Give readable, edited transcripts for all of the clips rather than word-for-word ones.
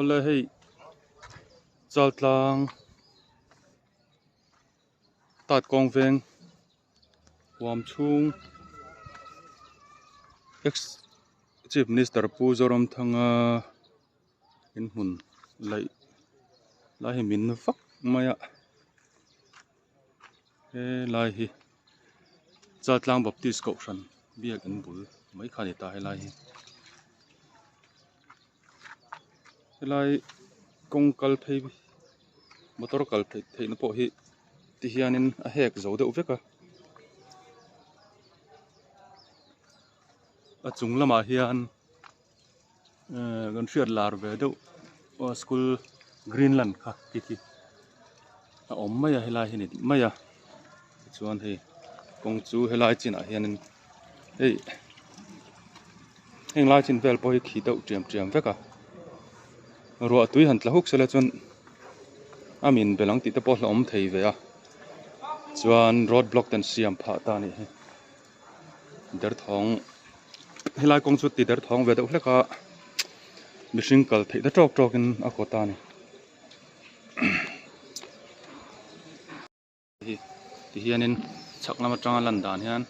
Awle hei Chaltlang tat kawng veng huam chhung ex chief minister Pu Zoramthanga in hmun laih lai hi min vak mai a helai hi Chaltlang Baptist Kohhran biakin bul mai kha a ni ta helai hi. Helai kawng kal phei motor kal theih theihna pawh hi ti hianin a hek zo deuh vek a a chung lamah hian ehh kan hriat lar ve deuh aw school greenland kha khi khi a awm mai a helai hi a ni mai a tichuan hei kawng chu helai chinah hianin hei heng lai chin vel pawh hi khi deuh tiam tiam vek a ruah tui han tla huk sela chuan a min belh ang tih te pawh a hlauhawm thei ve a chuan road block te an siam phah ta a nih hi derthawng helai kawng chu ti derthawng ve deuh hlek a mihring kal theih na tawk tawk in a kaw ta a ni. Hi ti hianin chhak lam atanga lan dan hian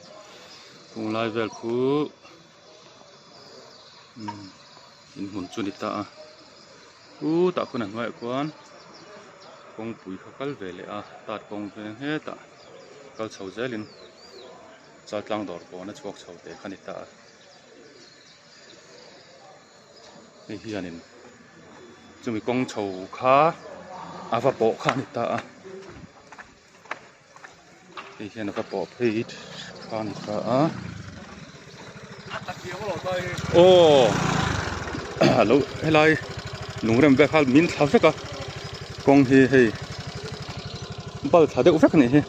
kung lai vel khu umm in hmun chu a ni ta a khutah khuan a hnuaiah khuan kawngpui kha kal ve leh a tat kawng veng hetah kal chho zelin Chaltlang dawr pawn a chhuak chho teh kha a ni ta a hei hianin chumi kawng chho kha a va pawh kha a ni ta a hei hian a va pawh phei kha a ni ta a aw alo helai lungrem vel kha min thla vek a kawng hi hei bal thla deuh vek a nih hi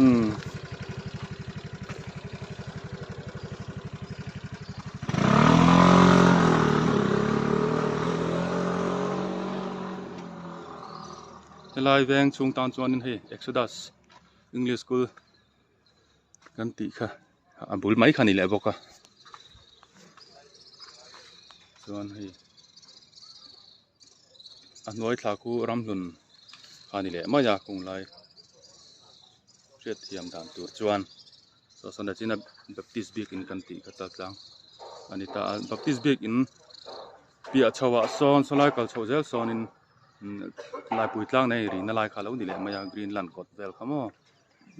umm. Helai veng chhung tan chuanin hei Exodus English School kan tih kha a bul mai kha a ni leh bawk a chuan hei a hnuai thla khu ramhlun kha a ni leh mai a kung lai hriatthiam dan tur chuan saw sawn ah china baptist biakin kan tih kha chaltlang a ni ta a baptist biakin piah chho ah sawn sawlai kal chhoh zel sawnin laipui tlang nei rihna lai kha a lo ni leh mai a greenland kawt vel kha maw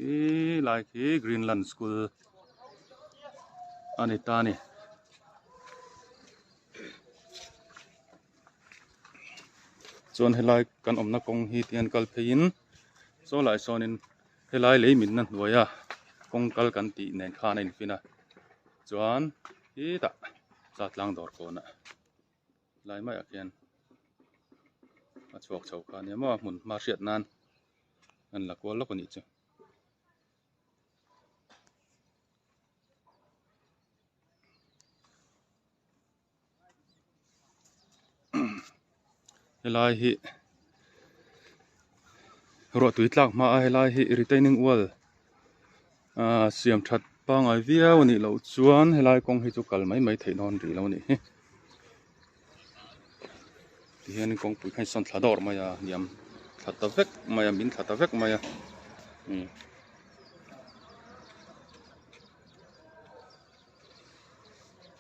ih lai khi greenland school a ni ta a ni. Chuan helai kan awmna kawng hi tihian kal pheiin saw lai sawnin helai lei minna hnuaia kawng kal kan tih nen khan a infin a chuan hetah Chaltlang dawr kawnah lai maiah khian a chhuak chho kha ania maw a hmun hma hriat nan an la kual lawk a nih chu. Helai hi ruahtui tlak hma a helai hi retaining wall ah siam that pangai viau a nih loh chuan helai kawng hi chu kal mai mai theih dawn rih lo a nih hi tihian kawngpui kha a insawn thla dawrh mai a hniam thla ta vek mai a min thla ta vek mai a.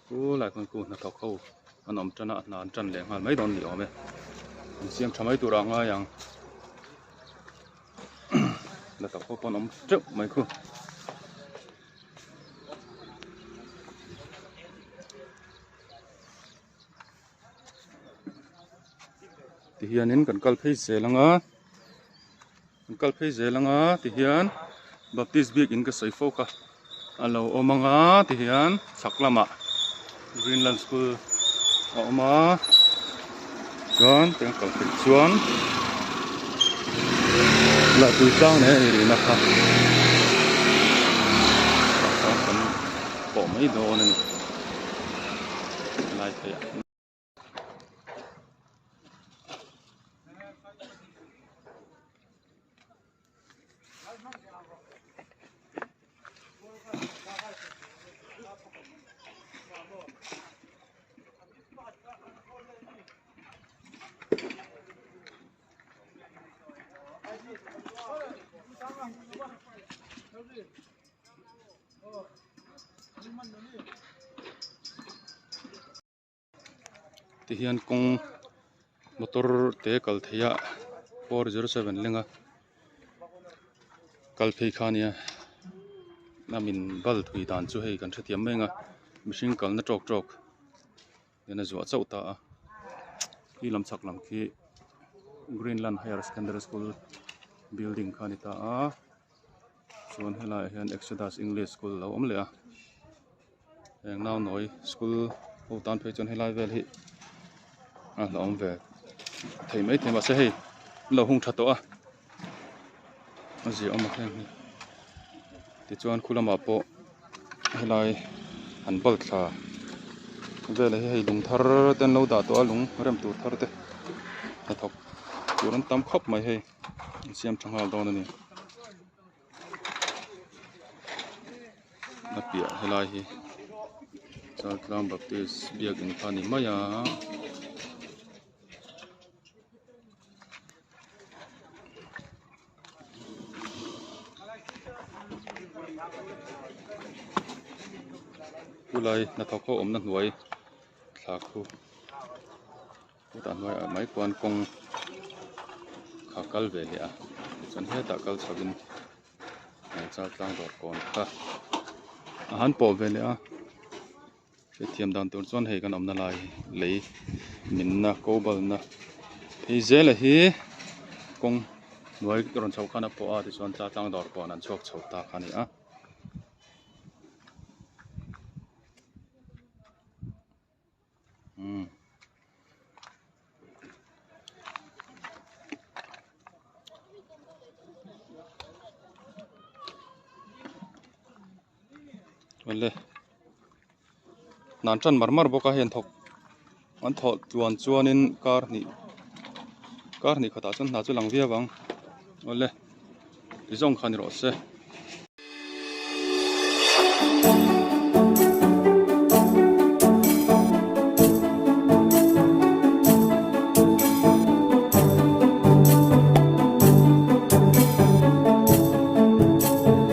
Chu lai khawn khu hnathawk ho an awm tan a hna an tan leh nghal mai dawn ni awm e an siam tha mai turah a ngai ang hnathawk ho pawh an awm teuh mai khu. Tihianin kan kal phei zel ang a kan kal phei zel ang a tihian baptist biakin ka sawi fo kha a lo awm ang a tihian chhak lamah greenland school a awm a chuan tiang kal phei chuan laipui tlang leh a inrina kha tah chuan kan pawh mai dawn a ni. Lai pheiah. Tihian kawng motor te kal theih a 407 lenga kal phei kha ania a min bal thui dan chu hei kan hrethiam mai ang a mihring kalna tawk tawk hian a zuah chauh ta a khi lam chhak lam khi Greenland Higher Secondary School building kha a ni ta a chuan helaiah hian Exodus English School a lo awm leh a heng naunawi school ho tan phei chuan helai vel hi a hlauhawm ve thei maithei mahse hei an lo hung tha tawh a a ziahawm a heng hi tichuan khu lamah pawh helai an bal thla velah hi hei lung thar te an lo dah tawh a lung rem tur thar te hnathawk tur an tam khawp mai hei an siam tha nghal dawn a ni a piah helai hi Chaltlang Baptist biakin kha a ni mai a. Khulai hnathawk ho awmna hnuai thla khu hetah hnuaiah mai khuan kawng kha kal ve leh a tichuan hetah kal chho in Chaltlang dawr kawn kha a han pawh ve leh a. Hrethiam dan tur chuan hei kan awmna lai hi lei minna ko balna phei zela hi kawng hnuai rawn chhoh khan a pawh a tichuan tla tlang dawr pawh an chhuak chho ta kha a ni a. Umm. Awle hnan tan mar mar bawk a hei an thawk an thawh tluan chuanin kar hnih kar hnih khatah chuan hna chu lang viau ang awle ti zawng kha ni rawh se.